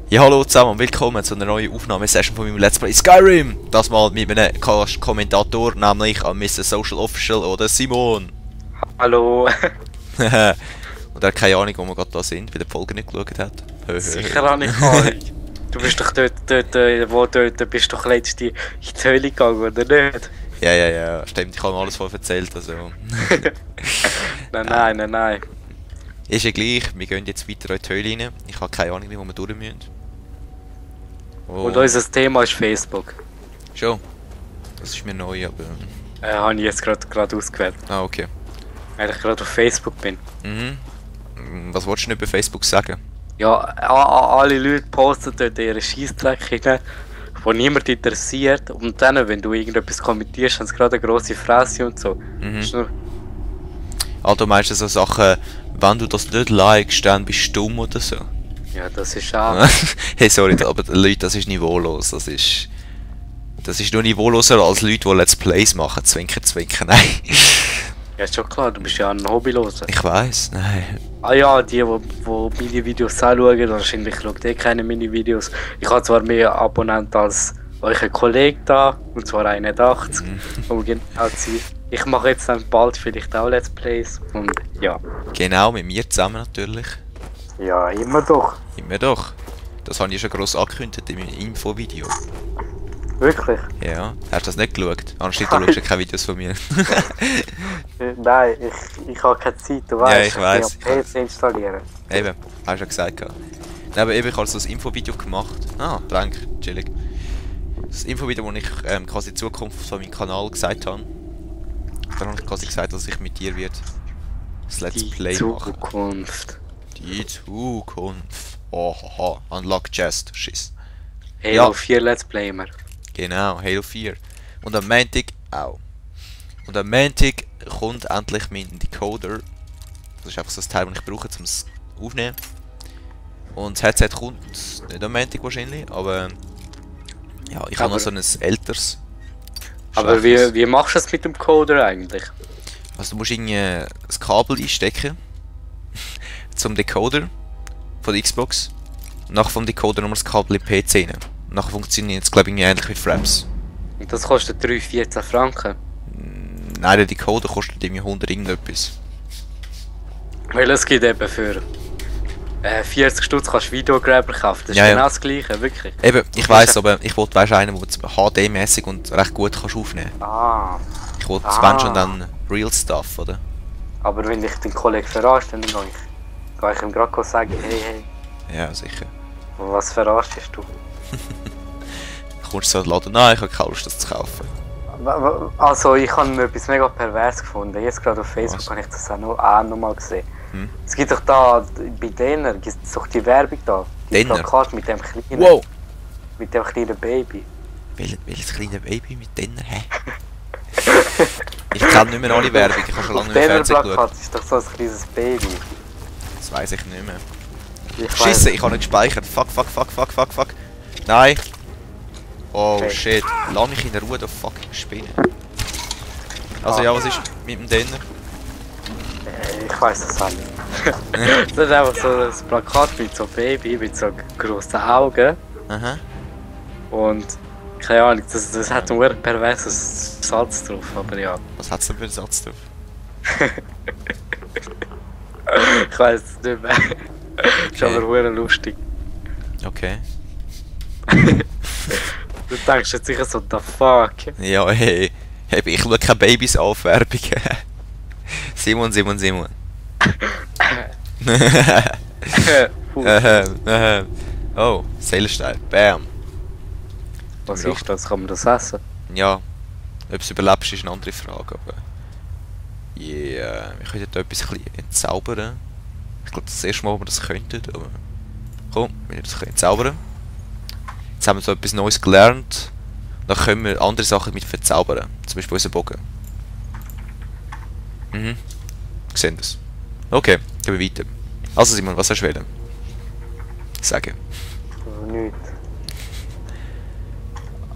Ja, hallo zusammen und willkommen zu einer neuen Aufnahmesession von meinem Let's Play Skyrim! Das mal mit einem Kommentator, nämlich an Mr. Social Official oder Simon. Hallo. Und er hat keine Ahnung, wo wir gerade da sind, weil er die Folge nicht geschaut hat. Sicher auch nicht Ahnung. Du bist doch dort bist doch letztens in die Höhle gegangen, oder nicht? Ja, stimmt, ich habe ihm alles voll erzählt, also... Nein. Ist ja gleich, wir gehen jetzt weiter in die Höhle rein. Ich habe keine Ahnung, wie wir durch müssen. Und unser Thema ist Facebook. Schon? Das ist mir neu, aber... Habe ich jetzt gerade ausgewählt. Ah, okay. Weil ich gerade auf Facebook bin. Mhm. Was wolltest du nicht bei Facebook sagen? Ja, alle Leute posten dort ihren Scheissdreck rein, wo niemand interessiert. Und dann, wenn du irgendetwas kommentierst, haben sie gerade eine grosse Fresse und so. Mhm. Ist nur... Also meinst du so Sachen, wenn du das nicht likest, dann bist du dumm oder so? Ja, das ist auch... Hey, sorry, aber Leute, das ist niveaulos. Das ist nur niveauloser als Leute, die Let's Plays machen. Zwinker, nein. Ja, ist schon klar, du bist ja ein Hobbyloser. Ich weiss, nein. Ah ja, die Mini-Videos anschauen, wahrscheinlich schaut eh keine Mini-Videos. Ich habe zwar mehr Abonnenten als euer Kollege da, und zwar 81, um genau zu sein. Ich mache jetzt dann bald vielleicht auch Let's Plays und ja. Genau, mit mir zusammen natürlich. Ja, immer doch. Immer doch. Das habe ich schon gross angekündigt in meinem Infovideo. Wirklich? Ja, hast du das nicht geschaut? Anstatt du schaust ja keine Videos von mir. Nein, ich habe keine Zeit, du weißt. Ja, ich weiss. Ich kann PC installieren. Eben, hast du ja gesagt. Nein, aber eben, ich habe so ein Infovideo gemacht. Ah, Blank, chillig. Das Infovideo, wo ich quasi die Zukunft von meinem Kanal gesagt habe. Dann habe ich quasi gesagt, dass ich mit dir das Let's Play mache. Die Zukunft. Oh, Unlock Chest, Schiss. Halo 4 Let's Play immer. Genau, Halo 4. Und am Montag auch. Und am Montag kommt endlich mein Decoder. Das ist einfach so das Teil, das ich brauche, um es aufzunehmen. Und das Headset kommt nicht am Montag wahrscheinlich, aber... Ja, ich habe noch so ein älteres. Aber wie machst du es mit dem Coder eigentlich? Also du musst irgendwie ein Kabel einstecken zum Decoder von der Xbox. Nachher vom Decoder nochmal das Kabel im PC rein. Nachher funktioniert es glaube ich ähnlich wie Fraps. Und das kostet 14 Franken? Nein, der Decoder kostet irgendwie 100 irgendetwas. Weil es gibt eben für 40 Stutz kannst du Videogräber kaufen, das ist genau das gleiche, wirklich. Eben, ich weiss, aber ich wollte einen, der HD-mäßig und recht gut kannst aufnehmen. Ah. Ich wollte wenn schon dann Real Stuff, oder? Aber wenn ich den Kollegen verarsche, dann kann ich ihm gerade sagen, hey. Ja, sicher. Was verarschst du? Kommst du so laden? Nein, ich habe keine Lust, das zu kaufen. Also, ich habe etwas mega pervers gefunden. Jetzt gerade auf Facebook habe ich das auch noch mal gesehen. Es gibt doch da, bei Denner, gibt es doch die Werbung da. Die Plakat mit dem kleinen... Wow! Mit dem kleinen Baby. Welches kleine Baby mit Denner? Hä? Ich kenne nicht mehr alle Werbung, ich habe schon lange nicht mehr Fernsehen geschaut. Plakat ist doch so ein kleines Baby. Das weiss ich nicht mehr. Scheiße, ich habe nicht gespeichert. Fuck. Nein! Oh okay. Shit, lass mich in der Ruhe, du fucking Spinne. Also ja, was ist mit dem Denner? Ich weiss das auch nicht. Das ist einfach so ein Plakat mit so einem Baby, mit so grossen Augen. Aha. Und keine Ahnung, das hat einen wirklich perversen Satz drauf, aber ja. Was hat's denn für einen Satz drauf? Ich weiss es nicht mehr. Ist aber wirklich lustig. Okay. Du denkst jetzt sicher so, the fuck? Ja, hey. Ich schaue keine Babys auf Werbung. Simon. Oh, Seelenstein. Bam. Was ist das? Kann man das essen? Ja. Ob du es überlebst, ist eine andere Frage, aber... Yeah, wir könnten da etwas entzaubern. Ich glaube, das ist das erste Mal, wo wir das könnten, aber... Komm, wenn wir das entzaubern. Jetzt haben wir so etwas Neues gelernt. Dann können wir andere Sachen mit verzaubern. Zum Beispiel unseren Bogen. Sehen das. Okay, gehen wir weiter. Also Simon, was hast du wollen? Sagen. Nichts.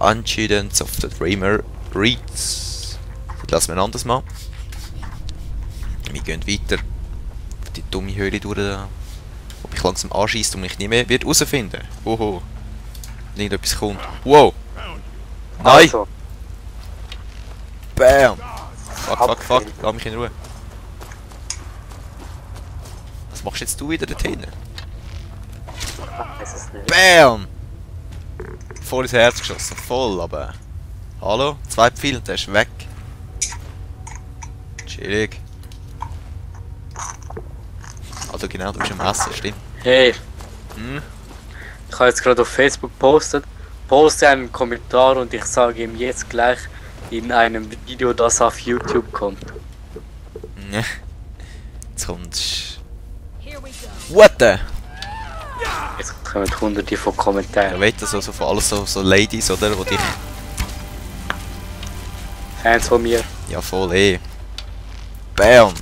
Achievements of the Dreamer Reads. Das lassen wir ein anderes Mal. Wir gehen weiter. Die dumme Höhle durch da. mich langsam anschießt und mich nie mehr wird herausfinden. Oho. Wenn irgendetwas kommt. Wow! Nein! Also, Bam! Fuck. Lass mich in Ruhe. Was machst jetzt du wieder dort hinten? ich weiß es nicht. Bam! Voll ins Herz geschossen. Voll, aber... Hallo? 2 Pfeile und der ist weg. Chillig. Also genau, du bist am Essen, stimmt. Hey, Hm? ich habe jetzt gerade auf Facebook gepostet. Poste einen Kommentar und ich sage ihm jetzt gleich in einem Video, das auf YouTube kommt. Ne. Jetzt kommt... What the? Jetzt kommen hunderte von Kommentaren. Ja, weht das also von alles so Ladies, oder? Wo dich... Fans von mir. Ja, voll eh. Bam!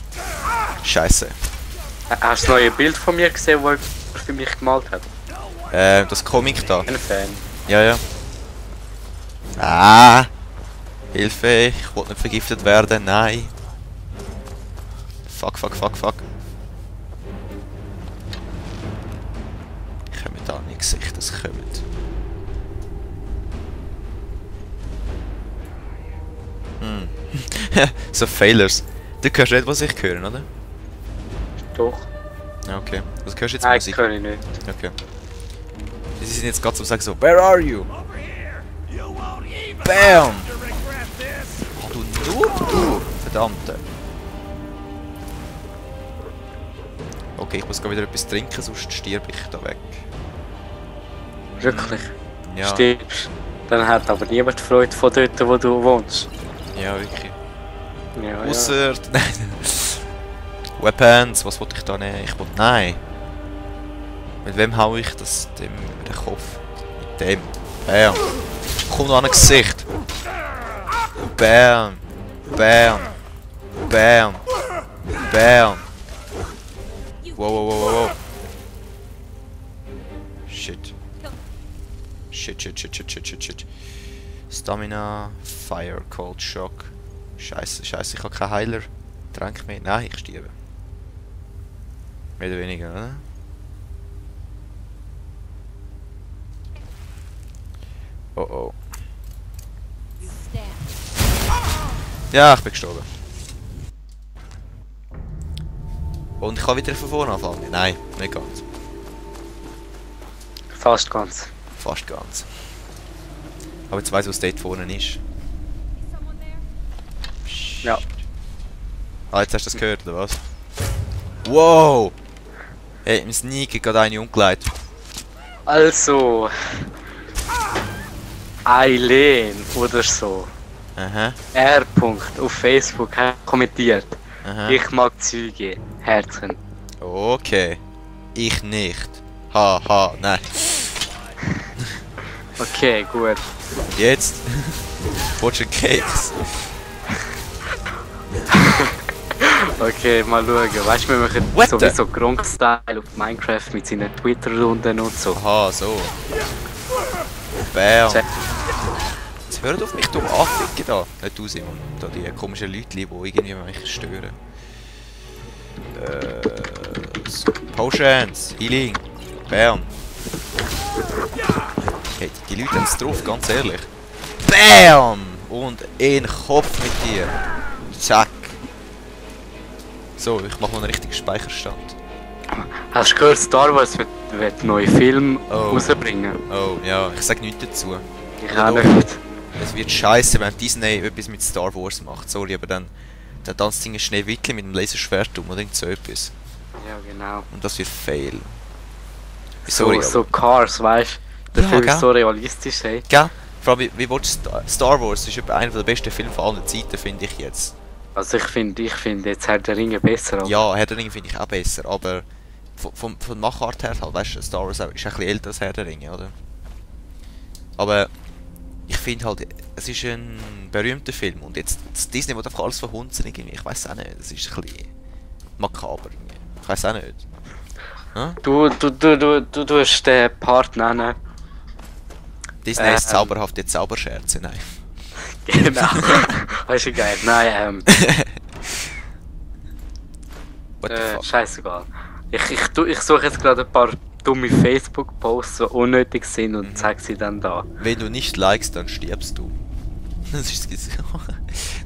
Scheiße. Hast du das neue Bild von mir gesehen, das er für mich gemalt hat? Das Comic da. Ein Fan. Ja. Ah! Hilfe, ich wollte nicht vergiftet werden, nein. Fuck. Ich komme da nicht Gesicht, das kommt. So Failures. Du hörst nicht, was ich höre, oder? Doch. Ja, okay. Was hörst du jetzt Nein, Musik? kann ich nicht. Okay. Sie sind jetzt gerade zum sagen so, where are you? Bam! Oh, du Noob, du! Verdammte. Okay, ich muss gerade wieder etwas trinken, sonst stirb ich da weg. Wirklich. Ja, Stirbst. Dann hat aber niemand Freude von dort, wo du wohnst. ja wirklich. Ja, Ausser... Nein. Weapons, was wollte ich da nehmen? Ich wollte... Nein. Mit wem hau ich das? Dem über den Kopf. Mit dem. Bam. Komm noch an ein Gesicht. Bam. Wow. Shit. Stamina, Fire, Cold Shock. Scheiße, ich habe keinen Heiler. Trank mehr. Nein, ich sterbe. Mehr oder weniger, oder? Oh. Ja, ich bin gestorben. Und ich kann wieder von vorne anfangen. Nein, nicht ganz. Fast ganz. Fast ganz. Aber jetzt weiss ich, was dort vorne ist. Ja. Ah, jetzt hast du das gehört, oder was? Wow! Hey, im Sneak hat gerade eine umgelegt. Also. Eileen oder so. Aha. R. auf Facebook hat kommentiert. Aha. Ich mag Züge. Herzen. Okay. Ich nicht. Haha, nein. Okay, gut. Und jetzt? Watch and Cakes. Okay, mal schauen. Weißt du, wir machen What the- sowieso Gronk-Style auf Minecraft mit seinen Twitter-Runden und so. Aha, so. Bam. Check. Jetzt hört auf mich dumm anficken da. Nicht du, Simon. Da die komischen Leute, die irgendwie mich stören. Potions, Healing. Bam. Hey, die Leute haben es drauf, ganz ehrlich. Bam! Und in den Kopf mit dir. Zack. So, ich mache mal einen richtigen Speicherstand. Hast du gehört, Star Wars wird einen neuen Film Oh. rausbringen? Oh, ja, ich sag nichts dazu. Ich auch nicht. Es wird scheiße, wenn Disney etwas mit Star Wars macht. Sorry, aber dann tanzt Ding Schneewittchen mit einem Laserschwert um oder irgend so etwas. Ja, genau. Und das wird fail. Sorry, So Cars, weißt du? Der Ja, Film gell? ist so realistisch, hey. Gell? Vor allem, wie willst du Star Wars ist etwa einer der besten Filme von allen Zeiten, finde ich jetzt. Also ich finde jetzt Herr der Ringe besser. Aber Ja, Herr der Ringe finde ich auch besser, aber von der Machart her halt, weißt du, Star Wars ist ein bisschen älter als Herr der Ringe, oder? Aber ich finde halt, es ist ein berühmter Film und jetzt das Disney will einfach alles verhunzen irgendwie, ich weiß auch nicht, das ist ein bisschen makaber irgendwie. Ich weiß auch nicht. Hm? Du tust den Part nennen. Disney ist zauberhafte Zauberscherze, nein. Genau. Weißt du geil? Nein, What the fuck? scheißegal. Ich suche jetzt gerade ein paar dumme Facebook-Posts, die unnötig sind und zeige sie dann da. Wenn du nicht likest, dann stirbst du. Das ist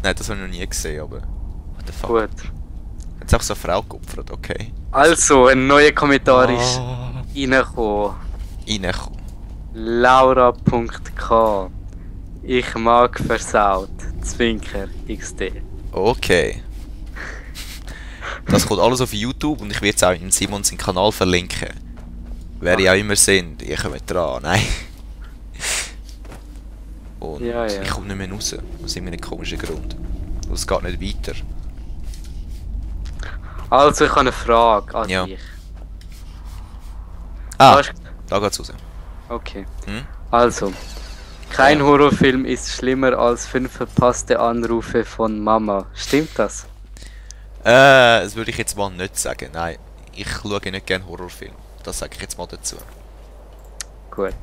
Nein, das habe ich noch nie gesehen, aber... What the fuck? Gut. Hat auch so eine Frau geopfert, okay. Also, ein neuer Kommentar ist Ah. reingekommen. Reinkommen. Laura.k Ich mag versaut. Zwinker XD. Okay. Das kommt alles auf YouTube und ich werde es auch in Simons Kanal verlinken. Wer ihr auch immer sind, ihr kommt dran, nein. Und Ja, ja. ich komme nicht mehr raus, aus irgendeinem komischen Grund. Und es geht nicht weiter. Also, ich habe eine Frage an Ja. dich. Ah, Hast- da geht's raus. Okay. Hm? Also, kein Ja. Horrorfilm ist schlimmer als 5 verpasste Anrufe von Mama. Stimmt das? Das würde ich jetzt mal nicht sagen, nein. Ich schaue nicht gerne Horrorfilme. Das sage ich jetzt mal dazu. Gut.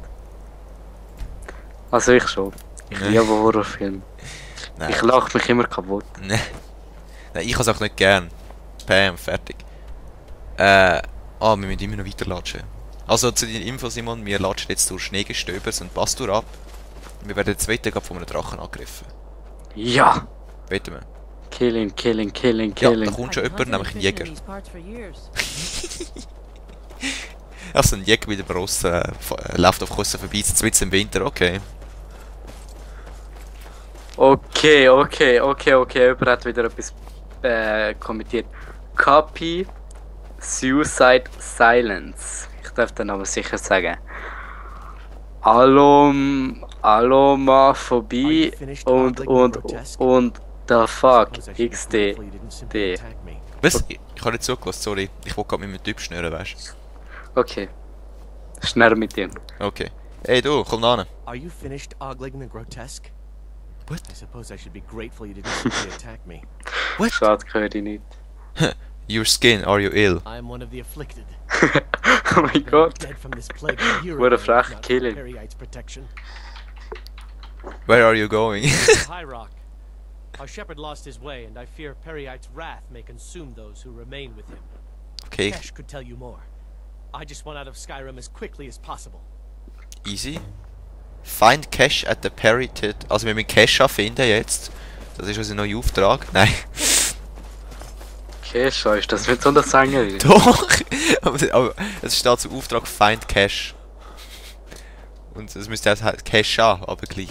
Also ich schon. Ich Nein. liebe Horrorfilme. Nein. Ich lache mich immer kaputt. Nein. Nein, ich habe es auch nicht gern. Bam, fertig. Wir müssen immer noch weiterlatschen. Also zu den Infos, Simon, wir latschen jetzt durch Schneegestöbers und Pastur ab. Wir werden jetzt weiter von einem Drachen angegriffen. Ja! Wetten wir. Killing, killing, killing, Ja, killing. da kommt schon jemand, nämlich ein Jäger. These parts for years. Also ein Jäger mit dem Ross läuft auf Kosten vorbei, jetzt mitten im Winter, okay. Okay. Jemand hat wieder etwas kommentiert. Copy Suicide Silence. Ich darf den Namen sicher sagen. Alomaphobie und the fuck XD. D. Was? Ich habe nicht zugelassen, sorry. Ich wollte gerade mit dem Typ schnüren, weißt Okay. Schnell mit dir. du? Okay. Hey du, komm da hin. Are you finished ogling the grotesque? What? I suppose I should be grateful you didn't simply attack me. What? Schade, höre ich nicht. Your skin, are you ill? I am one of the afflicted. Oh mein Gott. Dead from this plague a year What a ago, frech not killing. Periite's protection. Where are you going? High Rock. Our shepherd lost his way, and I fear Periite's wrath may consume those who remain with him. Okay, Kesh could tell you more. I just want out of Skyrim as quickly as possible. easy. Find Cash at the Perited. Also wir müssen Cash finden jetzt. Das ist unser neuer Auftrag. Nein. Kesha, ist das nicht so eine Sängerin? Doch! aber es steht zum Auftrag Find Cash. Und es müsste auch Cash an, aber gleich.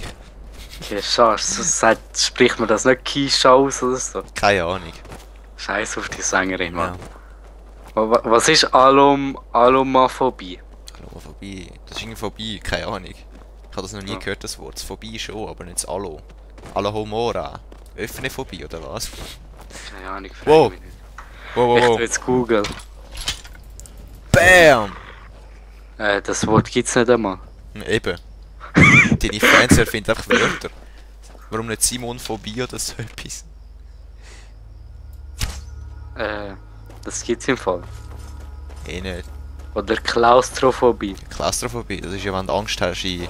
Kesha, spricht man das nicht Kisha aus oder so? Keine Ahnung. Scheiß auf die Sängerin, Ja. Mann. Was ist Alomaphobie? Hallo, vorbei. Das ist irgendwie vorbei, keine Ahnung. Ich habe das noch nie gehört, das Wort. Das Phobie schon, aber nicht das Allo. Allohomora. Öffne Phobie, oder was? Keine Ahnung, frag Wow. mich nicht. Wow, Ich wow, tu wow. jetzt Google. BAM! Das Wort gibt's nicht einmal. Eben. Deine Fans erfinden einfach Wörter. Warum nicht Simophobie oder so etwas? Das gibt's im Fall. Eh nicht. Oder Klaustrophobie. Klaustrophobie, das ist ja, wenn du Angst hast in...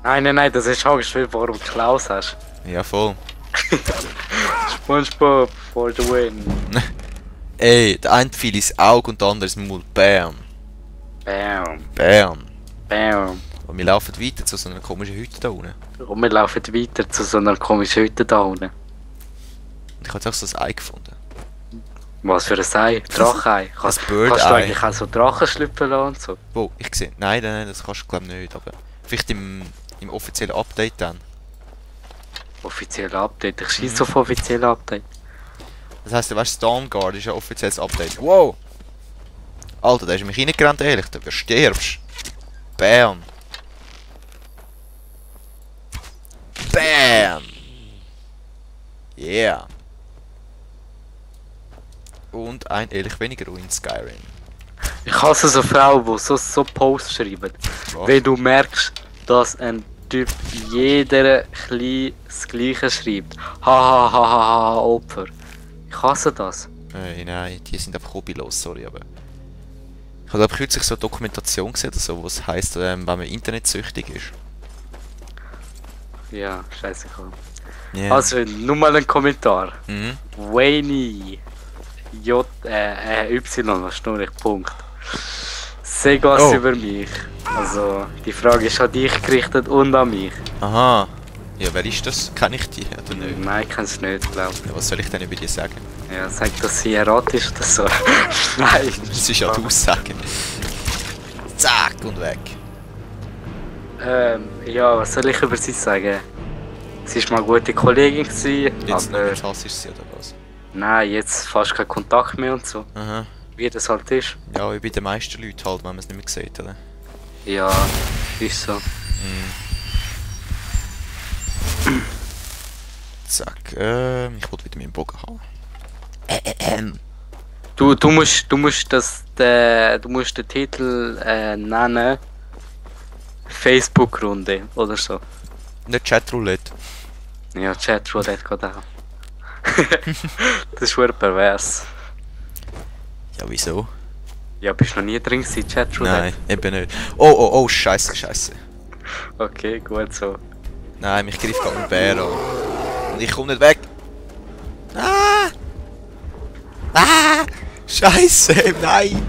Nein, das ist Angst, weil du Klaus hast. Ja, voll. SpongeBob for the win. Ey, der eine fiel ins Auge und der andere ins Maul. Bam! Bam, Bam! bam. Und wir laufen weiter zu so einer komischen Hütte da unten. Und wir laufen weiter zu so einer komischen Hütte da unten. Und ich habe jetzt auch so ein Ei gefunden. Was für ein Ei? Drachenei. Das Bird Kannst du Eye. eigentlich auch so Drachen schlüpfen lassen und so? Wo? Ich sehe. Nein, das kannst du glaube nicht, aber... Vielleicht im offiziellen Update dann. Offizielle Update. Ich schieße auf offizielle Update. Das heisst, du weißt, Stormguard ist ein offizielles Update. Wow! Alter, da ist mich reingerannt, ehrlich. Du stirbst. Bam! Bam! Yeah! Und ein ehrlich weniger in Skyrim. Ich hasse so Frauen, die so Posts schreiben. Was? Wenn du merkst, dass ein Typ jeder das Gleiche schreibt. Ha, Opfer. Ich hasse das. Nein, die sind einfach hobbylos, sorry, aber... Ich habe kürzlich so eine Dokumentation gesehen, oder so, was heisst, wenn man internetsüchtig ist. Ja, scheiße. Yeah. Also, nur mal ein Kommentar. Mhm. Wayne. Y, was nur ich Punkt. Sag was über mich. Also, die Frage ist an dich gerichtet und an mich. Aha. Ja, wer ist das? Kenn ich die oder nicht? Nein, ich kann es nicht, glaube ich. Ja, was soll ich denn über die sagen? Ja, sag, dass sie erratisch oder so. Nein. Das ist ja die Aussage. Zack und weg. Ja, was soll ich über sie sagen? Sie war mal eine gute Kollegin, gewesen, Jetzt aber nicht hassig sie oder was? nein, jetzt fast kein Kontakt mehr und so. Aha. Wie das halt ist. Ja, wie bei den meisten Leuten halt, wenn man es nicht mehr sieht, oder? Ja, ist so. Zack, ich wollte wieder meinen Bogen haben. Du musst den Titel nennen. Facebook-Runde oder so. Nicht Chatroulette. Ja, Chatroulette geht auch. Das ist schon pervers. Ja, wieso? Ja, bist du noch nie drin gewesen, Chatroulette? Nein, eben nicht. Oh, scheiße. Okay, gut so. Nein, mich greift gerade ein Bär an. Und ich komme nicht weg. Scheiße, nein,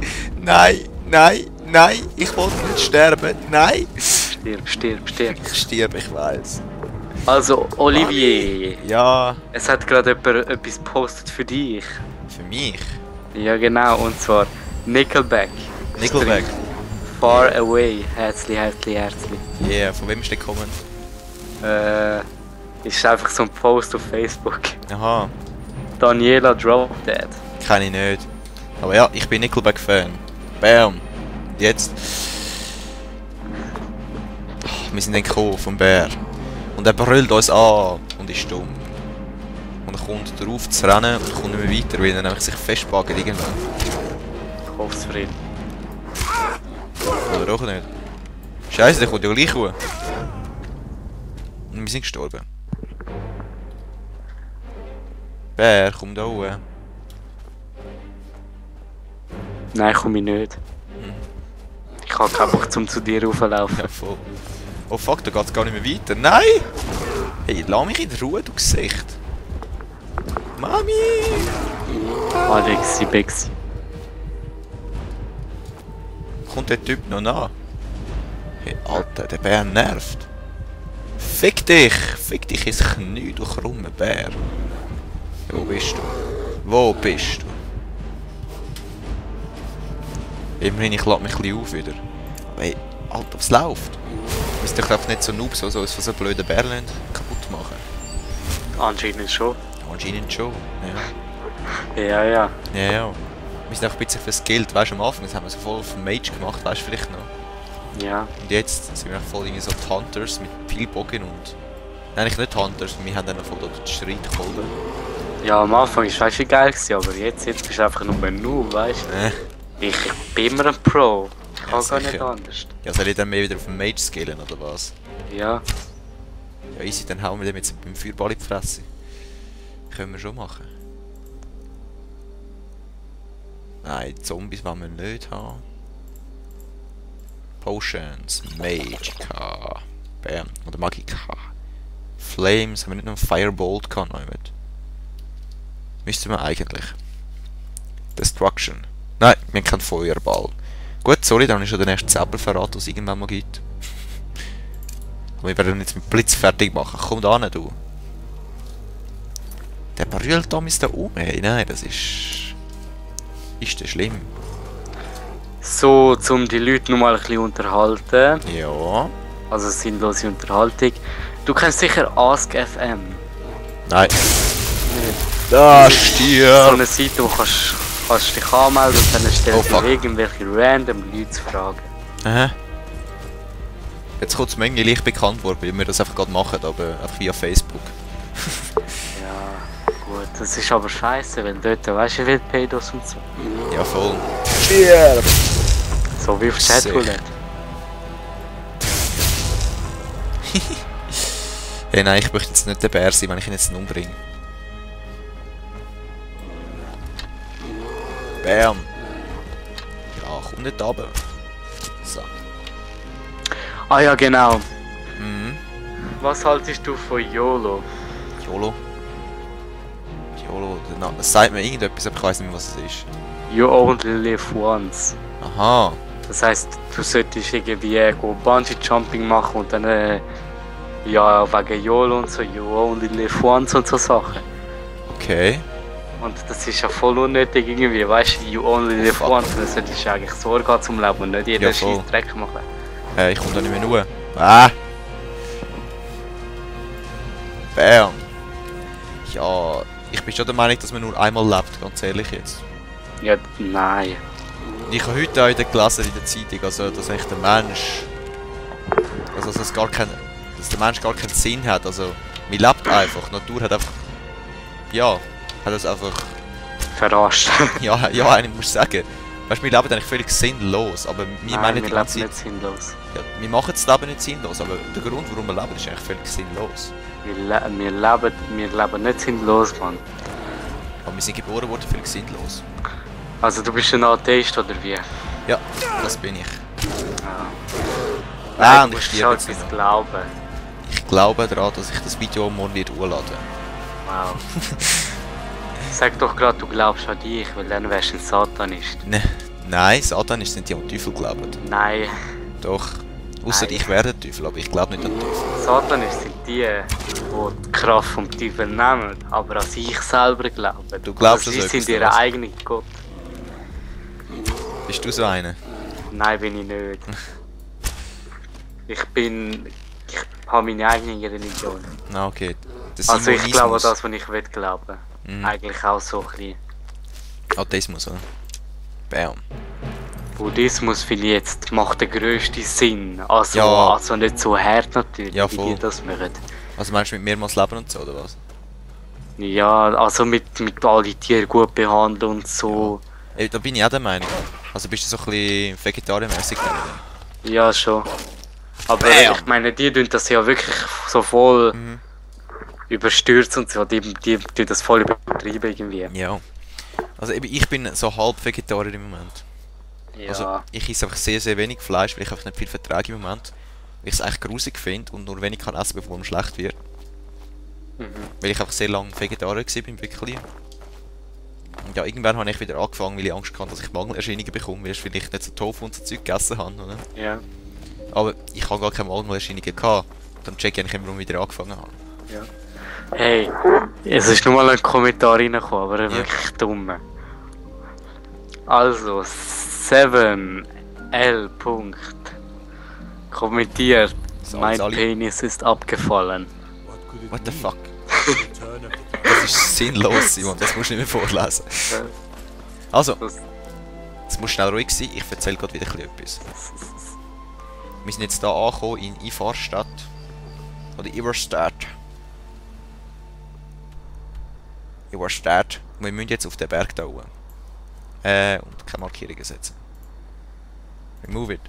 ich wollte nicht sterben, nein. Stirb. Ich sterbe, ich weiß. Also, Olivier, Ja, es hat gerade jemand etwas gepostet für dich. für mich. Ja, genau, und zwar Nickelback. Nickelback. Far Away, herzlich. Yeah, von wem ist der gekommen? Ist einfach so ein Post auf Facebook. Aha, Daniela Drop Dead. kenne ich nicht. Aber ja, ich bin Nickelback-Fan. Bam. Jetzt. Wir sind dann gekommen vom Bär. Und er brüllt uns an und ist dumm. Und er kommt darauf zu rennen und kommt nicht mehr weiter, weil er nämlich sich festpackt irgendwann. Ich hoffe es für ihn. Oder auch nicht. Scheiße, der kommt ja gleich hoch. Und wir sind gestorben. Bär, komm da hoch. Nein, komme ich nicht. Ich habe keinen Bock, zum zu dir rauflaufen. Ja, voll. Oh fuck, da geht's gar nicht mehr weiter. Nein! Hey, lass mich in Ruhe, du Gesicht. Mami! Alexi Bexi. Kommt der Typ noch nach? Hey, Alter, der Bär nervt. Fick dich ins Knie, du krummer Bär. Ja, wo bist du? Wo bist du? Immerhin, ich lade mich ein bisschen auf wieder. Aber hey, Alter, was läuft? Müsst ihr doch nicht so Noobs, so uns von so blöden Bärlen kaputt machen. Anscheinend schon. Anscheinend schon, ja. Ja. Ja. Wir sind auch ein bisschen verskillt, weißt du, am Anfang, das haben wir so voll auf dem Mage gemacht, weißt du vielleicht noch. Ja. Und jetzt sind wir auch voll irgendwie so die Hunters mit Pfeilbogen und... Nein, eigentlich nicht Hunters, wir haben dann noch voll dort den Streit geholt. Ja, am Anfang war es geil, aber jetzt bist du einfach nur ein Noob, weißt du? Ich bin immer ein Pro. Ich kann gar nicht sicher. anders. Ja, soll ich dann mehr wieder auf den Mage skillen, oder was? Ja. Ja, easy, dann hauen wir dem jetzt beim Feuerball in die Fresse. Können wir schon machen. Nein, Zombies wollen wir nicht haben. Potions, Magica, Bam, oder Magica. Flames, haben wir nicht noch einen Firebolt gehabt? Nein, müssten wir eigentlich. Destruction. Nein, wir haben keinen Feuerball. Gut, sorry, dann ist schon der erste Zauberverrat, was es irgendwann mal gibt. Aber wir werden jetzt mit Blitz fertig machen. Komm da hin, du. Der brüllt da da um. Hey, nein, das ist... Ist das schlimm? So, um die Leute noch mal ein bisschen unterhalten. Ja. Also sinnlose Unterhaltung. Du kennst sicher AskFM. Nein. Nicht. Da So stirb! eine Seite, wo kannst dich anmelden und dann Oh, stellst fuck. du irgendwelche random Leute Fragen. Aha. Jetzt kommt es mir irgendwie leicht bekannt worden, weil wir das einfach gerade machen, aber einfach via Facebook. Ja, gut. Das ist aber scheiße, weil dort, weißt du, wie viele Pedos und so. Ja, voll. Stirb! So wie auf Chatroulette. Hey, nein, ich möchte jetzt nicht der Bär sein, wenn ich ihn jetzt umbringe. Bam! Ja, komm nicht runter. So. Ah ja, genau. Mhm. Was haltest du von YOLO? YOLO. YOLO, es sagt mir irgendetwas, aber ich weiß nicht mehr, was es ist. You only live once. Aha. Das heisst, du solltest irgendwie Bungee Jumping machen und dann ja wegen YOLO und so, you only live once und so Sachen. Okay. Und das ist ja voll unnötig irgendwie, weißt du, you only live fuck. once, dann solltest du eigentlich Sorge haben zum Leben und nicht jeden Ja, voll. scheiß Dreck machen. Ich komme da nicht mehr nur. Ah! Bam! Ja, ich bin schon der Meinung, dass man nur einmal lebt, ganz ehrlich jetzt. Ja, nein. Und ich habe heute auch wieder gelesen in der Zeitung, also dass eigentlich der Mensch. Also dass der Mensch gar keinen Sinn hat. Also man lebt einfach. Die Natur hat einfach. Ja, hat es einfach. Verarscht. Ja, eigentlich muss ich sagen. Weißt du, wir leben eigentlich völlig sinnlos, aber wir Nein, meinen wir die leben ganze Zeit. nicht sinnlos. Ja, wir machen das Leben nicht sinnlos, aber der Grund, warum wir leben, ist eigentlich völlig sinnlos. Wir leben nicht sinnlos, Mann. Aber wir sind geboren worden völlig sinnlos. Also du bist ein Atheist oder wie? Ja, das bin ich. Nein, Und du ich musst stirb halt jetzt nicht etwas mehr. glauben. Ich glaube daran, dass ich das Video morgen wird hochladen. Wow. Sag doch gerade, du glaubst an dich, weil dann wärst du ein Satanist. Nein, Satan ist nicht die an den Teufel glauben. Nein, Doch. Ausser Nein. ich wäre der Teufel, aber ich glaube nicht an den Teufel. Satanist sind die die Kraft vom Teufel nehmen, aber an sich selber glauben. Du glaubst also an so sie sind etwas, ihr oder was? eigener Gott. Bist du so einer? Nein, bin ich nicht. Ich habe meine eigene Religion. Na okay. Der Also ich glaube an Simonismus. das, was ich will glauben. Mhm. Eigentlich auch so ein bisschen. Atheismus, oder? Bam. Buddhismus viel jetzt macht den grössten Sinn. Also, Ja. also nicht so hart natürlich, Ja, wie voll. die das machen. Also meinst du mit mehrmals leben und so, oder was? Ja, also mit alle Tiere gut behandeln und so. Da bin ich auch der Meinung. Also bist du so ein bisschen vegetariermäßig dann, oder? Ja, schon. Aber Bam. ich meine, die tun das ja wirklich so voll Mhm. überstürzt und so. Die tun das voll übertrieben irgendwie. Ja. Also eben, ich bin so halb Vegetarier im Moment. Ja. Also ich esse einfach sehr, sehr wenig Fleisch, weil ich einfach nicht viel vertrage im Moment. Weil ich es eigentlich grusig finde und nur wenig kann essen, bevor es schlecht wird. Mhm. Weil ich einfach sehr lange Vegetarier war, wirklich. Und ja, irgendwann habe ich wieder angefangen, weil ich Angst hatte, dass ich Mangelerscheinungen bekomme, weil ich vielleicht nicht so Tofu und so Zeug gegessen habe, oder? Ja. Aber ich habe gar keine Mangelerscheinungen gehabt. Dann check ich eigentlich immer, warum ich wieder angefangen habe. Ja. Hey, es ist nur mal ein Kommentar reingekommen, aber wirklich dumm. Also, 7L. Punkt. Kommentiert. Sagen Mein sie alle. Penis ist abgefallen. What the fuck? Das ist sinnlos, Simon, das musst du nicht mehr vorlesen. Also, Das- jetzt musst du schnell ruhig sein, ich erzähle gerade wieder ein bisschen etwas. Wir sind jetzt hier angekommen in Ivarstadt. Oder Ivarstadt. Ivarstadt. Und wir müssen jetzt auf den Berg da oben. Und keine Markierungen setzen. Remove it.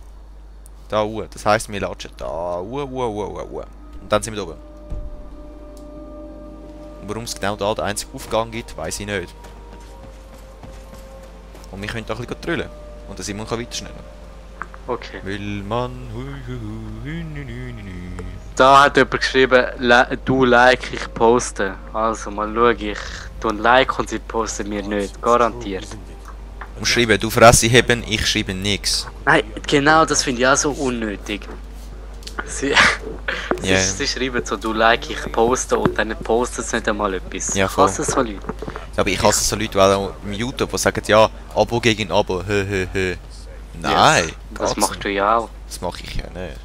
Da oben. Das heisst, wir latschen da oben. Und dann sind wir da oben. Und warum es genau da den einzigen Aufgang gibt, weiss ich nicht. Und wir können da ein bisschen trüllen. Und der Simon kann weiter schneller. Okay. Will man. Da hat jemand geschrieben, du like, ich poste. Also mal schauen, ich tue ein Like und sie posten mir nicht. Garantiert. Und schreiben, du Fresse heben, ich schreibe nix. Nein, genau das finde ich auch so unnötig. Sie, Ja. sie schreiben so, du like, ich poste und dann postet es nicht einmal etwas. Ja, Ich voll. hasse so Leute. Aber ich hasse so Leute, die auch im YouTube die sagen, ja, Abo gegen Abo, hö. Nein, Yes, das geht's machst nicht. du ja auch. Das mache ich ja nicht.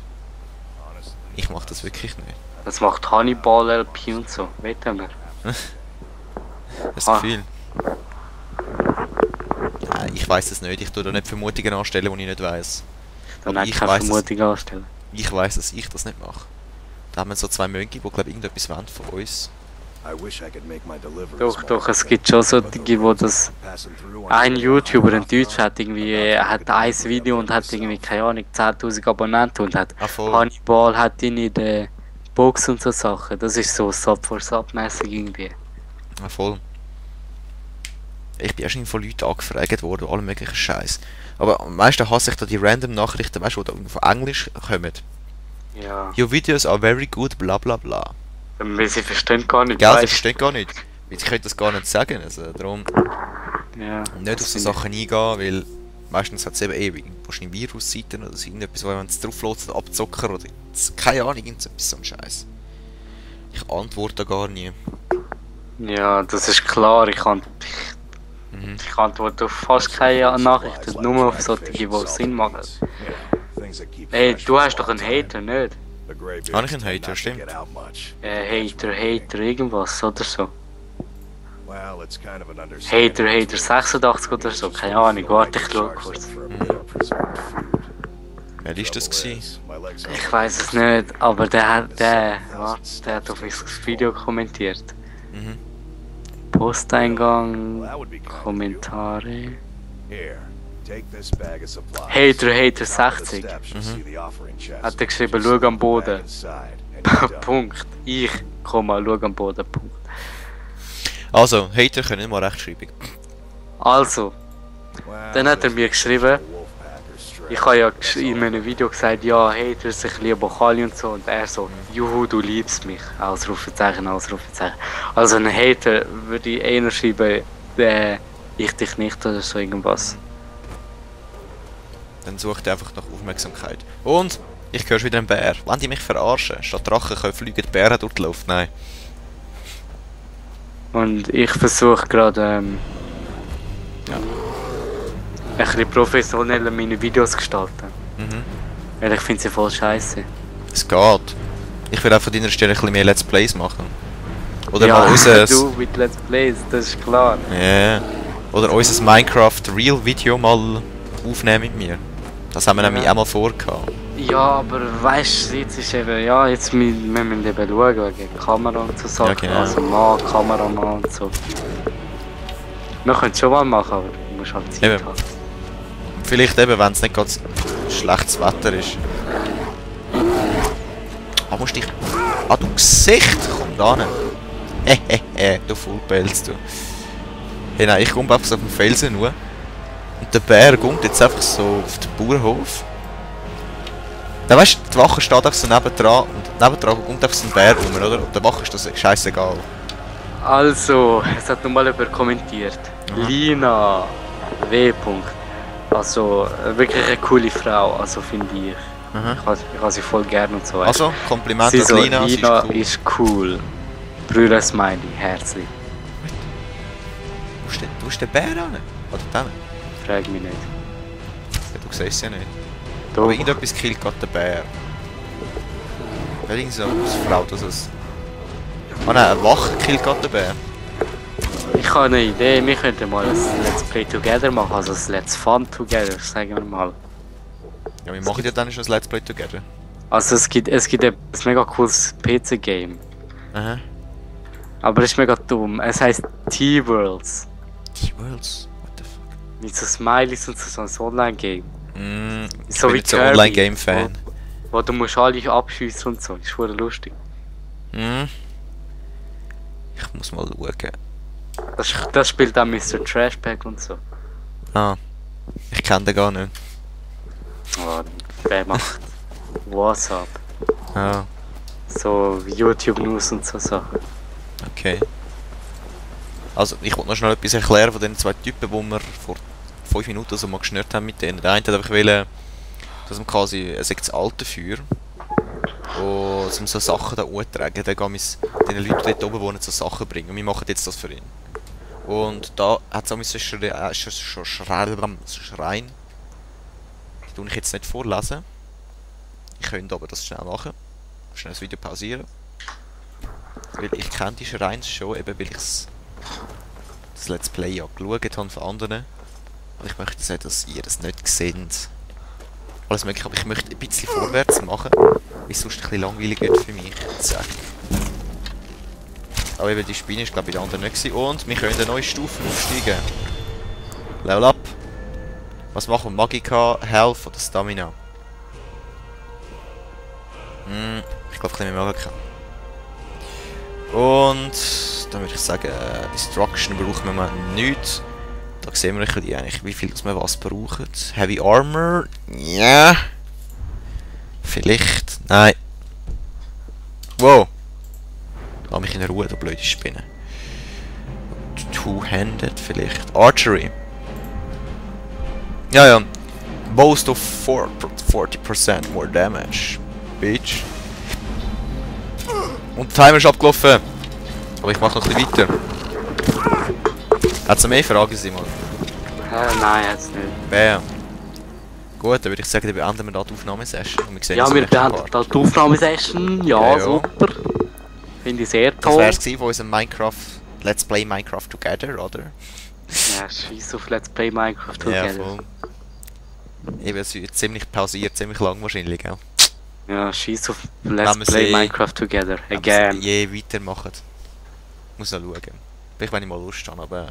Ich mache das wirklich nicht. Das macht Hannibal LP und so. Wetten wir. Das Ah. Gefühl. Nein, ich weiß es nicht. Ich tue da nicht Vermutungen anstellen, die ich nicht weiß. Dann Aber hat ich keine weiss es. Vermutung anstellen. Ich weiß, dass ich das nicht mache. Da haben wir so zwei Mönche, die glaube irgendetwas wollen von uns. Doch, es gibt schon solche, wo das... Ein YouTuber, ein Deutscher, hat irgendwie hat ein Video und hat irgendwie, keine Ahnung, 10.000 Abonnenten und hat Ah, voll. Hannibal hat ihn in der Box und so Sachen. Das ist so Sub-for-Sub-mäßig irgendwie. Ja, voll. Ich bin auch schon von Leuten angefragt worden, alle möglichen Scheiß. Aber am meisten hasse ich da die random Nachrichten, weißt du, die da von Englisch kommen. Ja. Your videos are very good, bla bla bla. Weil sie verstehen gar nicht. Gell, sie weißt. verstehen gar nicht. Weil ich könnte das gar nicht sagen, also darum Ja. nicht auf so Sachen eingehen, weil meistens hat es eben ewig wahrscheinlich Virusseiten oder so irgendetwas, wo man es drauflässt oder abzocken oder keine Ahnung, irgendetwas so ein Scheiß. Ich antworte gar nie. Ja, das ist klar. Ich antworte auf fast keine Nachrichten, nur auf solche, die Sinn machen. Ey, du hast doch einen Hater, nicht? Habe ich einen Hater, stimmt. Hater, irgendwas oder so. Hater 86 oder so, keine Ahnung, warte, ich schau kurz. Wer ist das gewesen? Ich weiß es nicht, aber der hat auf mein Video kommentiert. Mhm. Posteingang, Kommentare. Hater 60. Hat er geschrieben, schau am Boden. Punkt. Ich, schau am Boden. Punkt. Also, Hater können nicht mal recht schreiben. Also, dann hat er mir geschrieben, ich habe ja in meinem Video gesagt, ja, Haters, ich liebe Kali und so, und er so, juhu, du liebst mich, Ausrufezeichen. Also ein Hater würde ich eher schreiben, ich dich nicht oder so irgendwas. Dann sucht er einfach nach Aufmerksamkeit. Und ich höre wieder einen Bär. Wollen die mich verarschen? Statt Drachen können fliegen die Bären durch die Luft? Nein. Und ich versuche gerade ein bisschen professioneller meine Videos zu gestalten. Mhm. Weil ich finde sie voll scheiße. Es geht. Ich will auch von deiner Stelle ein bisschen mehr Let's Plays machen. Oder Ja, mal unser... du mit Let's Plays, das ist klar. Yeah. Oder unser Minecraft Real Video mal aufnehmen mit mir. Das haben wir nämlich auch mal vorgehabt. Ja, aber weißt du, jetzt ist eben, ja, jetzt müssen wir eben schauen wegen Kamera und so Sachen. Ja, genau. Also Kameramann und so. Wir können es schon mal machen, aber du musst halt Zeit Eben. haben. Vielleicht eben, wenn es nicht ganz schlechtes Wetter ist. Ah, musst dich... Ah, du Gesicht! Komm da hin. Du Fullpelz, du. Hey, nein, ich komme einfach so auf den Felsen nur. Und der Bär kommt jetzt einfach so auf den Bauernhof. Dann weißt du, die Wache steht einfach so nebendran und nebendran kommt einfach so ein Bär rum, oder? Und der Wache ist das scheißegal. Also, es hat nochmal jemand kommentiert. Aha. Lina W. Also, wirklich eine coole Frau, also finde ich. Aha. Ich habe sie voll gern und so weiter. Also, Kompliment sie an so, Lina, sie Lina ist cool. ist cool. Brüder Smiley, herzlich. Wo ist der Bär hin? Oder dann? Frag mich nicht. Ja, du siehst es ja nicht. Doch. Aber irgendetwas killt gerade den Bär. Irgend so eine Frau, das ist... Ah nein, eine Wache killt gerade den Bär. Ich habe eine Idee, wir könnten mal ein Let's Play Together machen, also ein Let's Fun Together, sagen wir mal. Ja, wir machen ja dann schon ein Let's Play together. Also es gibt ein mega cooles PC-Game, Aha. aber es ist mega dumm. Es heisst T-Worlds. T-Worlds? What the fuck? Mit so Smileys und so ein Online-Game. Ich So bin wie nicht so ein Kirby, Online-Game-Fan. Wo du musst alle abschiessen und so, das ist voll lustig. Ich muss mal schauen. Das spielt auch Mr. Trashback und so. Ah. Ich kenne den gar nicht. Oh, der macht WhatsApp, Ah, so YouTube News und so Sachen. okay. Also, ich wollte noch schnell etwas erklären von den zwei Typen, die wir vor 5 Minuten so mal geschnürt haben mit denen. Der eine hat einfach wollen, dass man quasi, er sagt das alte Feuer. Und dass wir so Sachen da antragen. Dann gehen wir den Leuten, die dort oben wohnen, so Sachen bringen. Und wir machen jetzt das für ihn. Und da hat es auch so Schrein. Die tue ich jetzt nicht vorlesen. Ich könnte aber das schnell machen. Schnell das Video pausieren. Weil ich kenne die Schreins schon, eben weil ich das Let's Play ja geschaut habe von anderen. Und ich möchte sagen, dass ihr das nicht seht. Alles mögliche, aber ich möchte ein bisschen vorwärts machen, weil es sonst ein bisschen langweilig wird für mich. Zack. Aber eben die Spinne ist glaube ich bei den anderen nicht gewesen. Und wir können eine neue Stufe aufsteigen. Level up. Was machen wir? Magika, Health oder Stamina? Ich glaube ein bisschen mehr Magika. Und dann würde ich sagen, Destruction brauchen wir mal nichts. Da sehen wir ein bisschen eigentlich, wie viel wir was brauchen. Heavy Armor? Ja. Vielleicht. Nein. Wow. Lass mich in Ruhe, du blöde Spinne. Two-handed vielleicht. Archery. Ja, ja. Boast of 40% more damage. Bitch. Und der Timer ist abgelaufen. Aber ich mache noch ein bisschen weiter. Hat's noch mehr Fragen, Simon? Nein, jetzt nicht. Bam. Gut, dann würde ich sagen, dann beenden wir da die Aufnahmesession. Und wir sehen Ja, uns im wir nächsten beenden Part. da die Aufnahmesession. Ja, Ja, ja. super. Finde ich sehr Das toll. wär's gewesen von unserem Minecraft Let's Play Minecraft Together, oder? Ja, scheiß auf Let's Play Minecraft Ja, Together. voll. Eben, es wird ziemlich pausiert, ziemlich lang wahrscheinlich, gell? Ja, scheiß auf Wenn Let's wir Play sie- Minecraft Together. Wenn wir es Again. je weitermachen. Muss noch schauen. Vielleicht wenn ich mal Lust habe, aber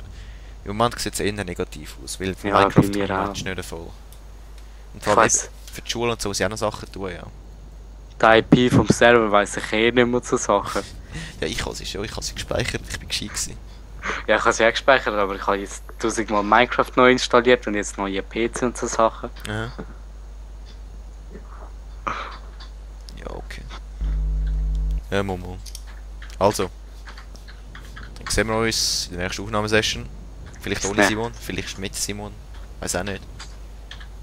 im Moment sieht es eher negativ aus, weil von Ja, Minecraft bei mir kommt auch. Menschen nicht voll. Und Ich vor allem weiss, eben für die Schule und so muss ich auch noch Sachen tun, ja. die IP vom Server weiss ich eh nicht mehr zu Sachen. Ja, ich habe sie schon, ich habe sie gespeichert, ich bin gescheit gewesen. Ja, ich habe sie auch gespeichert, aber ich habe jetzt 1000 Mal Minecraft neu installiert und jetzt neue PC und so Sachen. Ja. Ja, okay. Ja, Momo. Also. Dann sehen wir uns in der nächsten Aufnahmesession. Vielleicht Bis ohne dann. Simon, vielleicht mit Simon. Weiß auch nicht.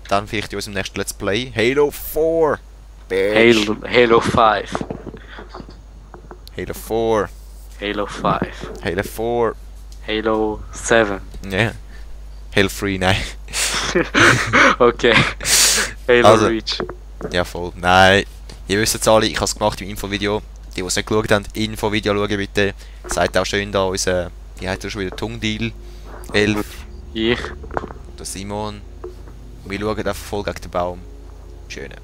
Dann vielleicht in unserem nächsten Let's Play. Halo 4! Bitch. Halo 5. Halo 4. Halo 5. Halo 4. Halo 7. Ja. Halo 3, nein. Okay. Halo Also. Reach. Ja, voll. Nein. Ihr wisst es alle, ich habe es gemacht im Infovideo. Die es nicht geschaut haben, Infovideo schauen bitte. Seid auch schön da, unser, wie heißt er schon wieder, Tungdeal. 11. Ich. Der Simon. Wir schauen einfach voll gegen den Baum. Schöne.